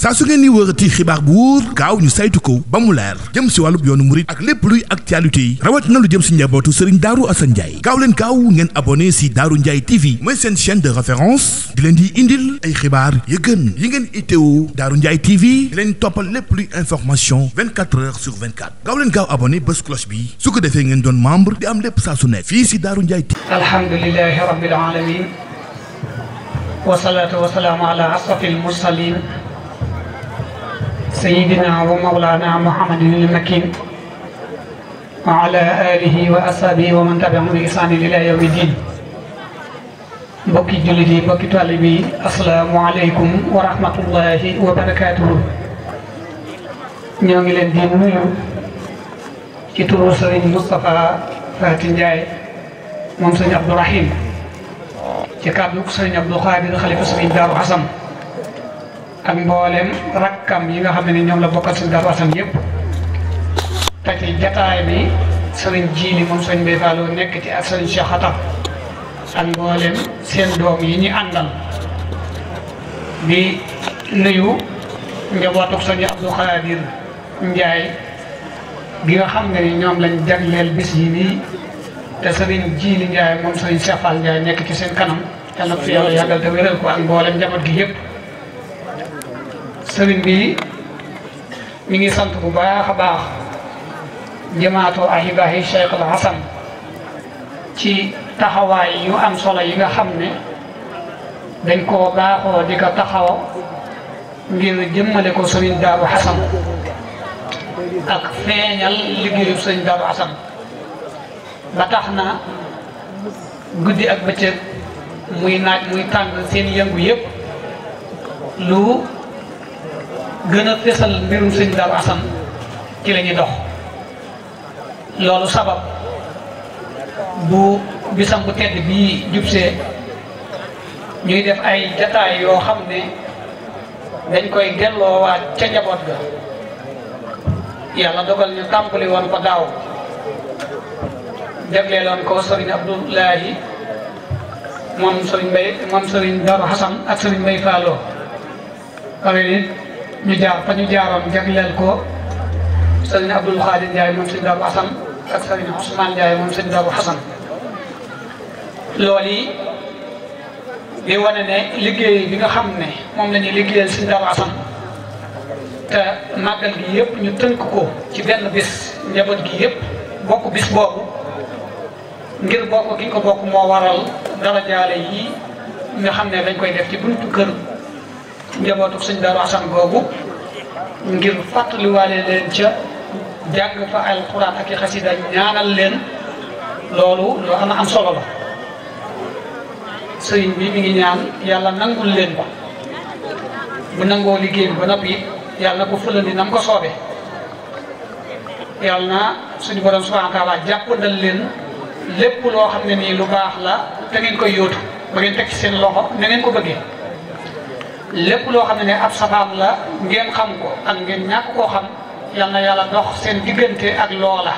saa su ngeen ni wërati xibaar bu wóor gaaw ñu saytu ko ba mu leer jëm si wàllub yoonu murit ak lépp luy actualité yi rawat na lu jëm si njabootu Serigne Darou Assane Ndiaye gaaw leen gaaw ngeen abonné si Darou Ndiaye TV mooy seen chaîne de référence di leen di indil ay xibaar yu gën yi ngeen itteewu Darou Ndiaye TV di leen toppal lépp luy information 24 heures sur 24 gaaw leen gaaw abonné bés cloche bi su ko defee ngeen doon membre di am lépp saa su ne fii si Darou Ndiaye TV. alhamdulillahi rabbil alamin wasalaatu wasalaamu ala asrafil mursalin sayyidina wa mawlana muhammadin al-makin wa ala alihi wa ashabihi wa man tabi'ahum bi ihsanin ila yawmi din mbokki jullit yi mbokki taalibe yi asalaamu aleykum wa rahmatullahi wa barakatuhu ñoo ngi leen di nuyu ci turu Sëriñ Moustapha Faty Ndiaye moom Sëriñ Abdourahim ci kàddu Sëriñ Abdou Khadir xalifa Sëriñ Darou Assane ak mboolem rakkam yi nga xam ne ñoom la bokkal Sëriñ Darou Assane yëpp te ci jataay bi Sëriñ Jili moom Sëriñ Mbaye Fallo nekk ci ak Sëriñ Cheikh Xatam ak mboolem seen doom yi ñu àndal di nuyu njabootu Sëriñ Abdou Khadir Ndiaye gi nga xam ne ni ñoom lañ jagleel bis yi nii te Sëriñ Jili Ndiaye moom Sëriñ Cheikh Fall Ndiaye nekk ci seen kanam yal na ko fi yàlla yàggal te wéral ko ak mboolem njaboot gi yëpp sëriñ bi mi ngi sant bu baax a baax jamaatu ahibaahi Cheikh al Hasan ci taxawaay yu am solo yi nga xam ne dañ koo baaxoo di ko taxaw ngir jëmmale ko Sëriñ Darou Assane ak feeñal liggéeyu Sëriñ Darou Assane ba tax na guddi ak bëccëg muy naaj muy tàng seen yëngu yëpp lu gën a fesal mbirum Sëriñ Darou Assane ci la ñuy dox loolu sabab bu bisam bu tedd bii jubsee ñuy def ay jataay yoo xam ne dañ koy delloowaat ca njaboot ga yàlla dogal ñu tàmbali woon ko daaw jagleeloon ko Sëriñ Abdoulahi moom Sëriñ Mbaye moom Sëriñ Darou Assane ak Sëriñ Mbaye Fallo nit ñu jaar fa ñu jaaroon jagleel ko Sëriñ Abdou Khadir Ndiaye moom Sëriñ Darou Assane ak Sëriñ Ousmane Ndiaye moom Sëriñ Darou Assane loolu yi di wane ne liggéey bi nga xam ne moom la ñuy liggéeyal Sëriñ Darou Assane te màggal gi yëpp ñu tënk ko ci benn bis njaboot gi yëpp bokk bis boobu ngir bokk gi ko bokk moo waral darajaale yi nga xam ne dañ koy def ci buntu kër njabootu Sëriñ Darou Assane boobu ngir fàttaliwaale leen ca jàng fa alxuraan ak i xasida ñaanal leen loolu lu am solo la sëriñ bi mi ngi ñaan yàlla nangul leen ko bu nangoo liggéey bi ba noppi yàlla na ko fulandi nam ko soobee yàlla na suñu borom subhanahu wa taala jàppandal leen lépp loo xam ne nii lu baax la te ngeen koy yóotu ba ngeen teg ci seen loxo na ngeen ko bëggee lépp loo xam ne ab safaan la ngeen xam ko ak ngeen ñàkk koo xam yal na yàlla dox seen diggante ak loola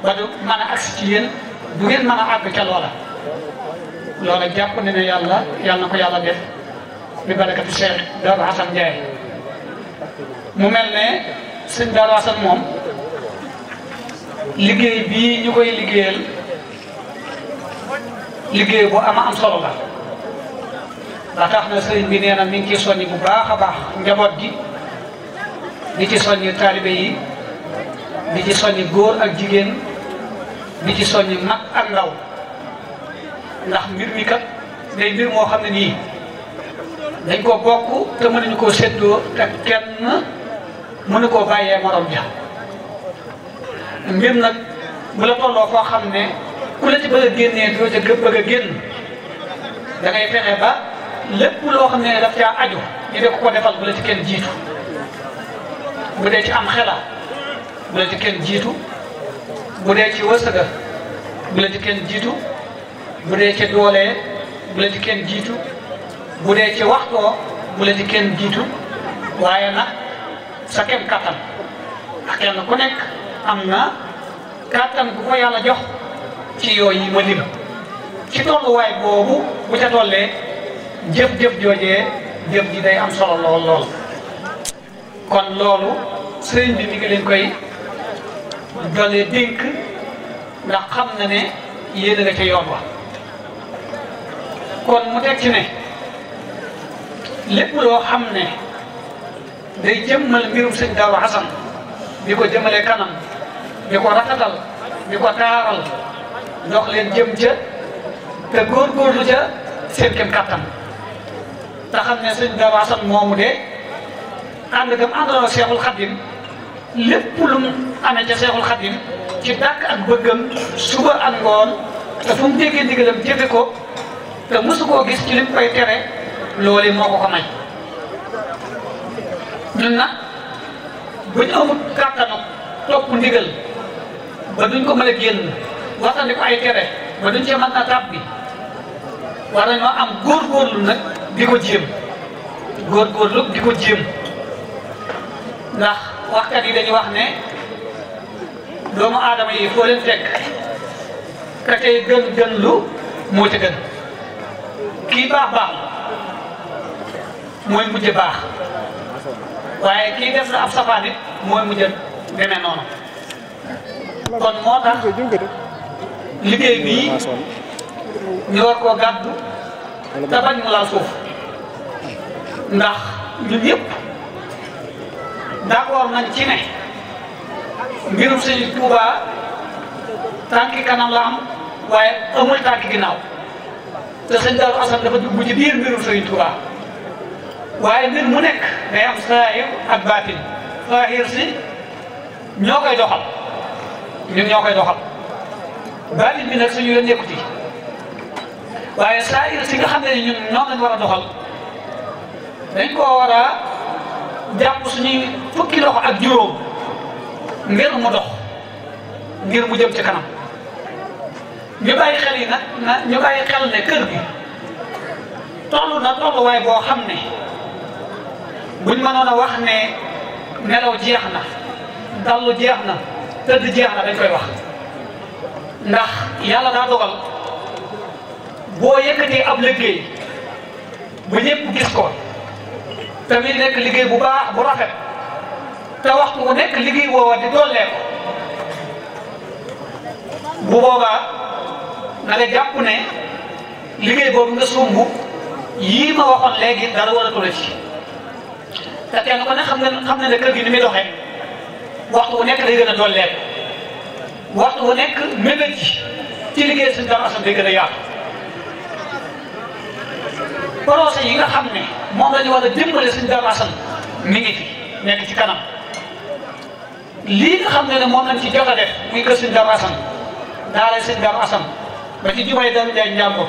ba du mën a agsi ci yéen du ngeen mën a àgg ca loola jàpp ne yàlla yal na ko yàlla def bi barakati Cheikh Darou Assane Ndiaye mu mel ne Sëriñ Darou Assane moom liggéey bii ñu koy liggéeyal liggéey bu am solo la ba tax na sëriñ bi nee na mi ngi ciy soññi bu baax a baax njaboot gi di ci soññi taalibe yi di ci soññi góor ak jigéen di ci soññi mag ak ndaw ndax mbir mi kat day mbir moo xam ne nii dañ ko bokk te mënuñu koo séddoo te kenn mënu koo bàyyee morom ja mbir nag bu la tolloo foo xam ne ku la ci bëgg a génnee doo ca bëgg a génn da ngay fexe ba lépp loo xam ne daf caa aju ñu de ko defal bu la ci kenn jiitu bu dee ci am xela bu la ci kenn jiitu bu dee ci wërsëga bu la ci kenn jiitu bu dee ci doolee bu la ci kenn jiitu bu dee ci waxtoo bu la ci kenn jiitu waaye nag sa kem kattan ak kenn ku nekk am na kattan bu ko yàlla jox ci yooyu yi ma lim ci tolluwaay boobu bu ca tollee jëf-jëf joojee jëf ji day am solo lool kon loolu sëriñ bi mi ngi leen koy doole dénk ndax xam na ne yéen a nga ca yoon wa kon mu teg ci ne lépp loo xam ne day jëmmal mbirum sëñ Daaru Xasan di ko jëmale kanam di ko rafetal di ko taaral dox leen jëm ca te góorgóorlu ca seen kem kattan te xam ne sëñ Daaru Xasan moomu de ànd gam àndaloo Seexul Xadim lépp lu mu amee ca Seexul Xadim ci dàkk ak bëggam suba ak ngoon te fu mu déggee ndigalam jëfe ko te mosu koo gis ci lim koy tere loolu moo ko ko may ñun nag buñ amul kàttanu topp ndigal ba duñ ko mën a génn waxtandi ko ay tere ba duñ cee mën a tàb bi war nañoo am góorgóorlu nag di ko jéem góorgóorlu di ko jéem ndax waxkat yi dañuy wax ne doomu aadama yi foo leen fekk ka tey gën lu moo ci gën kii baax mooy mujj baax waaye kii def na ab safaan it mooy mujj demee noonu kon moo tax liggéey bii ñu war koo gàddu te bañ mu laal suuf ndax ñun ñëpp d'accord nañ ci ne mbirum Sëñ Tuubaa tànki kanam la am waaye amul tànki ginnaaw te sëñ Daaru Asan dafa dugg ci biir mbirum Sëñ Tuubaa waaye mbir mu nekk day am saahir ak baatin saahir si ñoo koy doxal ñun ñoo koy doxal baatin bi nag suñu la nekkuti waaye saahir si nga xam ne ñun ñoom lañ war a doxal dañ koo war a jàpp suñuy fukki loxo ak juróom ngir mu dox ngir mu jëm ci kanam ñu bàyyi xel yi nag ñu bàyyi xel ne kër gi toll na tolluwaay boo xam ne buñ mënoon a wax ne nelaw jeex na dallu jeex na tëdd jeex na dañ koy wax ndax yàlla daa dogal boo yëkkatee ab liggéey bu ñëpp gis ko tamit nekk liggéey bu baax bu rafet te waxtu bu nekk liggéey woowa di dollee ko bu boobaa na nga jàpp ne liggéey boobu nga sumb yii ma waxoon léegi dara waratu la ci te kenn ku ne xam ne kër gi ni muy doxee waxtu bu nekk day gën a dollee ko waxtu bu nekk mébét ji ci liggéey Sëñ Daaru Asan day gën a yaatu projet yi nga xam ne moom la ñu war a dimbale Sëñ Daaru Asan mi ngi fi nekk ci kanam lii nga xam ne moom lañ ci jot a def muy kër Sëñ Daaru Asan daara Sëñ Daaru Asan ba ci jumaay Daaru Njaay njàmbur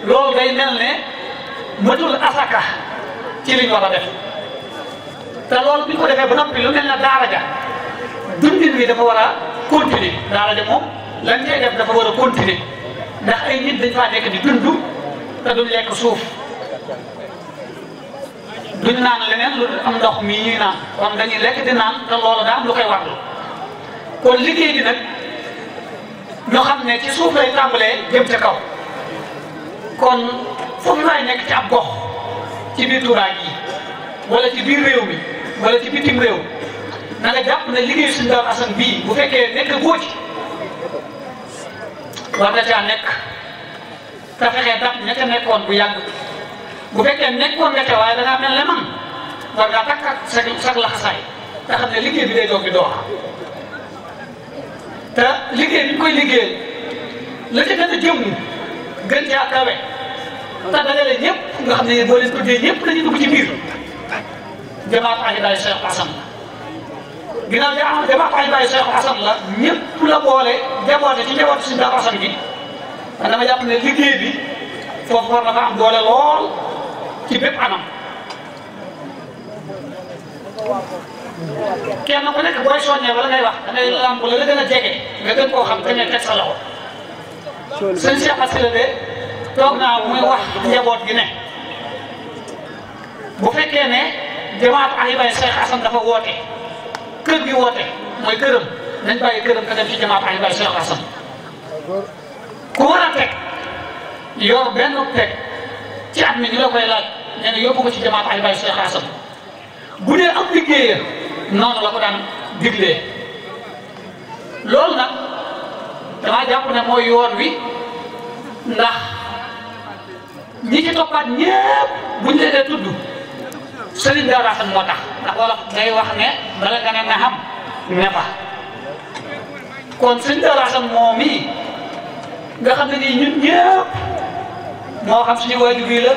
loolu day mel ne matul asaka ci liñ war a def te loolu bi ñu ko defee ba noppi lu mel ne daara ja dundin wi dafa war a continuer daara ja moom lañ cay def dafa war a continuer ndax ay nit dañ faa nekk di dund te duñ lekk suuf duñ naan leneen lu am ndox mii ñuy naan kon dañuy lekk di naan te loolu daa am lu koy warlu kon liggéey bi nag ñoo xam ne ci suuf lay tàmbalee jëm ca kaw kon foofu laay nekk ci ab gox ci biir Touba gi wala ci biir réew mi wala ci bitim réew na nga jàpp ne liggéeyu Sëñ Daaru Asan bii bu fekkee nekk góor ci war nga caa nekk te fexee dab ña ca nekkoon bu yàgg bu fekkee nekkoon nga ca waaye da ngaa mel ne man war ngaa takk ak sag laxasaay te xam ne liggéey bi day doog di door te liggéey bi ñu koy liggéeyal la ca gën a jëm gën caa kawe te dajale ñëpp nga xam ne boo leen tuddee ñëpp dañuy dugg ci biir jamaat ahibaayu Seex Asan ginnaaw jamaat ahibaayu Seex Asan la ñëpp la boole jaboote ci jaboote Sëñ Daaru Asan gi man dama jàpp ne liggéey bi foofu war na fa am doole lool ci bépp anam kenn ku nekk booy soññee wala ngay wax da ngay làmb la gën a jege nga gën koo xam dañuy teg sa loxo sëñ Cheikh Asila de toog naa muy wax njaboot gi ne bu fekkee ne jamaat ahibaayu Seex Asan dafa woote kër gi woote mooy këram nañ bàyyi këram ka dem ci jamaat ahibaayu Seex Asan ku war a teg yor benn teg ci at mi ñu la koy laaj nee na yóbbu ko ci jamaat ahibaayu Seex Asan bu dee am liggéeya noonu la ko daan diglee loolu nag damaa jàpp ne mooy yoon wi ndax ñi ci toppaat ñépp buñ leen dee tudd Sëriñ Daaru Asan moo tax ndax wala day wax ne bala nga ne na xam ne fa kon Sëriñ Daaru Asan moom mii nga xam ne nii ñun ñëpp moo xam suñu waajur yi la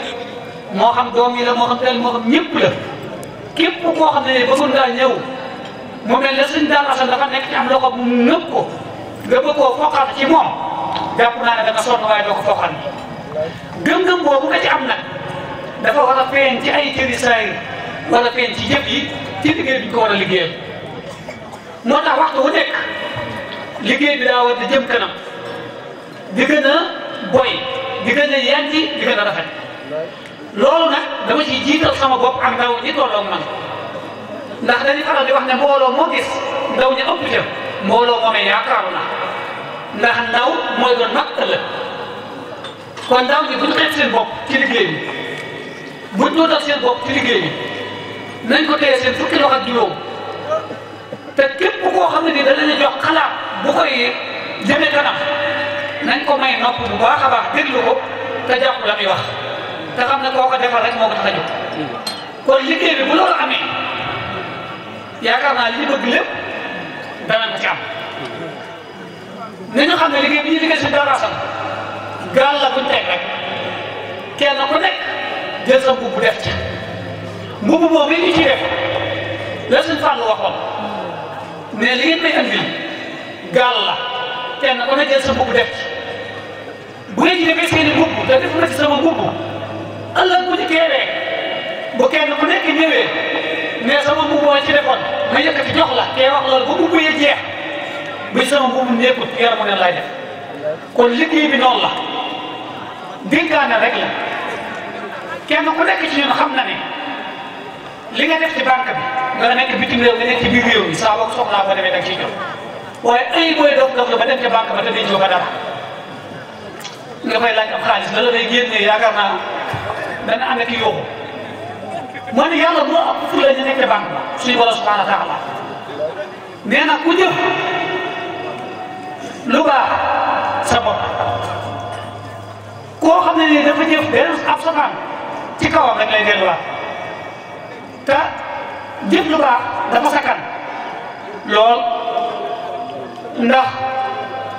moo xam doom yi la moo xam teel moo xam ñëpp la képp koo xam ne bëggoon ngaa ñëw mu mel ne Sëriñ Daaru Asan dafa nekk ci am loxo mu nëb ko nga bëgg koo foqal ci moom jàpp naa ne danga sonn waaye doo ko foqal gëm-gëm boobu nga ci am nag dafa war a feeñ ci ay cëri saayir war a feeñ ci jëf yi ci liggéey bi ñu ko war a liggéeyal moo tax waxtu wu nekk liggéey bi daa war di jëm kanam di gën a boy di gën a yanji di gën a rafet loolu nag dama ciy jiital sama bopp ak ndaw ñi tolloog man ndax dañuy faral di wax ne mbooloo moo gis ndaw ñi ëpp ca mbooloo moomee yaakaaru na ndax ndaw mooy doon mag ëllëg kon ndaw ñi buñ xeeb seen bopp ci liggéey bi buñ dootal seen bopp ci liggéey bi nañ ko téye seen fukki loxo ak juróom te képp koo xam ne ni da leen jox xalaat bu koy jëmee kanam nañ ko may nopp bu baax a baax déglu ko te jàpp la muy wax te xam ne koo ko defal rek moo ko tax a jóg kon liggéey bi bu loolu amee yaakaar naa li ñu bëgg lépp danañ ko ci am nañu xam ne liggéey bi ñu liggéey si Daaru Asan gaal la buñ teg rek kenn ku nekk jël sa mbubb def ca mbubb moom ñu ci def la suñ fàll waxoon ne li ngeen may andil gaal la kenn ku ne jël sa mbubb def ci bu ngeen ci defee seeni mbubb te def na ci sama mbubb ëllëg bu ñu keewee bu kenn ku nekk ñëwee ne sama mbubb moo ci defoon ma yëkkati jox la kee wax loolu ba mbubb yi jeex buy sama mbubb nekkut yaramu neen lay def kon liggéey bi noonu la dénkaane rek la kenn ku nekk ci ñun xam na ne li nga def ci banque bi nga nekk bitim réew nga nekk ci biir réew mi saa boo ko soxlaa boo demee da nga ciy jot waaye ay booy dof la ba dem ca banque ba te denc ba dara nga fay laaj am xaalis la day génnee yaakaar naa dana ànd ak yóbbu moo ne yàlla moo ëpp fu la ñu nekk ca banque ba suñu borom subhanahu wa taala nee na ku jëf lu baax sa bopp koo xam ne nii dafa jëf benn ab safaan ci kawam rek lay delluwaat te jëf lu baax dafa sakkan lool ndax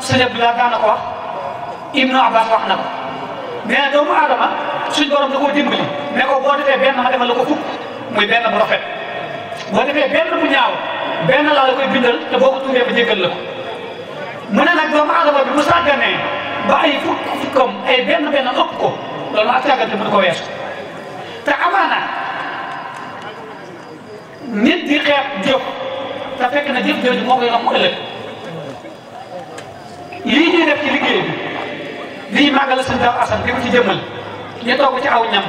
sëñ Abdoulaye daan na ko wax Ibnu Abbas wax na ko nee na doomu aadama suñ borom da koo dimbali ne ko boo defee benn ma defal la ko fukk muy benn bu rafet boo defee benn bu ñaaw benn laa la koy bindal te boo ko tuubee ba jéggal la ko mu ne nag doomu aadama bi mu sàgganee ba ay fukkam ay benn ëpp ko loolu ak càggante mënu ko weesu te amaana nit di xeeb jëf te fekk na jëf jooju moo koy wax mu ëllëg lii ñuy def ci liggéey bi lii màggal Sëriñ Daaru Asan di ko ci jëmmal ñu togg ci aw ñam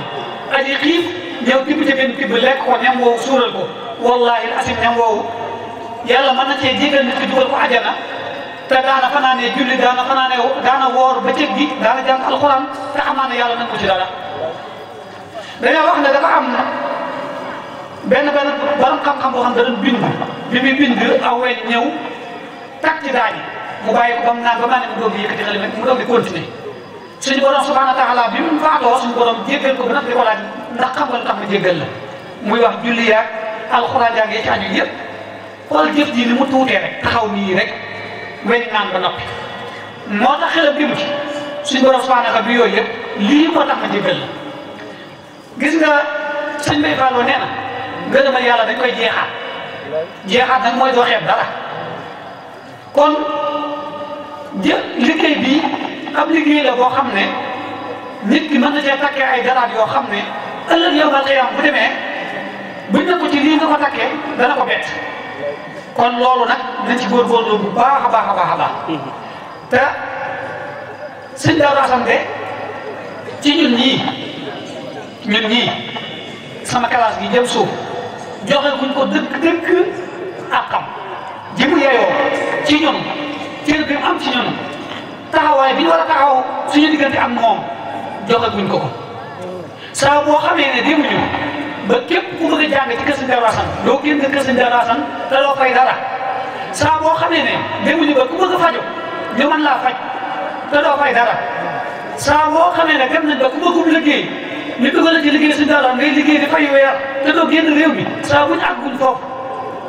aji xiif ñëw tibb ci benn tibb lekk ko ñam woowu suural ko wallahi asim ñam woowu yàlla mën na cee jégal nit ki dugal ko ajana te daana fanaanee julli daana woor ba cëg gi daana jàng alxuraan te amaa ne yàlla nangu ci dara dañoo wax ne dafa am benn borom xam-xam boo xam ne da doon bind bi muy bind aw weñ ñëw tag ci daañi mu bàyyi ko ba mu naan ba maa ne mu doog di yëkkati xalima mu doog di continuer suñu borom subhanahu wa taala bi mu faatoo suñu borom jéggal ko ba nag di ko laaj ndax xam nga lu tax ma jéggal la muy wax julli yaag alxuraan jàng yi ci aju yëpp xool jëf ji ni mu tuutee rek taxaw nii rek weñ naan ba noppi moo tax xelam bi mu ci suñu borom subhanahu wa taala bi yooyu yëpp lii moo tax ma jéggal la gis nga sëñ Mbay Fallou nee na ngërëmal yàlla dañ koy jeexaat nag mooy doo xeeb dara kon liggéey bi ab liggéey la boo xam ne nit ki mën na cee takkee ay garaat yoo xam ne ëllëg yawmal qiyaam bu demee buñ ne ko ci lii nga ko takkee dana ko bett kon loolu nag nañ ci góorgóorlu bu baax a baax a baax a baax te Sëriñ Daaru Asan de ci ñun ñii sama classe gi jëm suuf joxe guñ ko dëkk ak xam ji mu yeyoo ci ñun cër bi mu am ci ñun taxawaay bi ñu war a taxaw suñu diggante ak moom joxe guñ ko saa boo xamee ne demuñu ba képp ku bëgg a jàng ci kër Sëñ Daaru Asan doo génn kër Sëñ Daaru Asan te doo fay dara saa boo xamee ne demuñu ba ku bëgg a faju ñu mën laa faj te doo fay dara saa boo xamee ne dem nañ ba ku bëggum liggéey ñu dugal la ci liggéey Sëñ Daaru Asan ngay liggéey di fay weer te doo génn réew mi saa buñu àgguñ foofu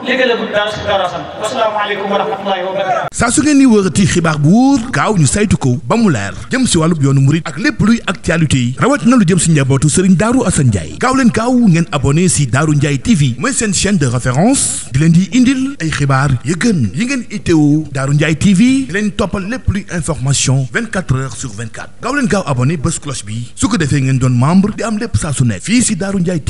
liggéey la gudd daal Sëñ Daaru Asan wasalaamaaleykum wa rahmatullahi wa barakatuh. saa su ngeen ni wërati xibaar bu wóor gaaw ñu saytu ko ba mu leer jëm si wàllub yoonu murit ak lépp luy actualité yi rawat na lu jëm si njabootu Serigne Darou Assane Ndiaye gaaw leen gaaw ngeen abonné si Darou Ndiaye TV mooy seen chaîne de référence di leen di indil ay xibaar yu gën yi ngeen itteewu Darou Ndiaye TV di leen toppal lépp luy information 24 heures sur 24 gaaw leen gaaw abonné bés cloche bi su ko defee ngeen doon membre di am lépp saa su ne fii si Darou Ndiaye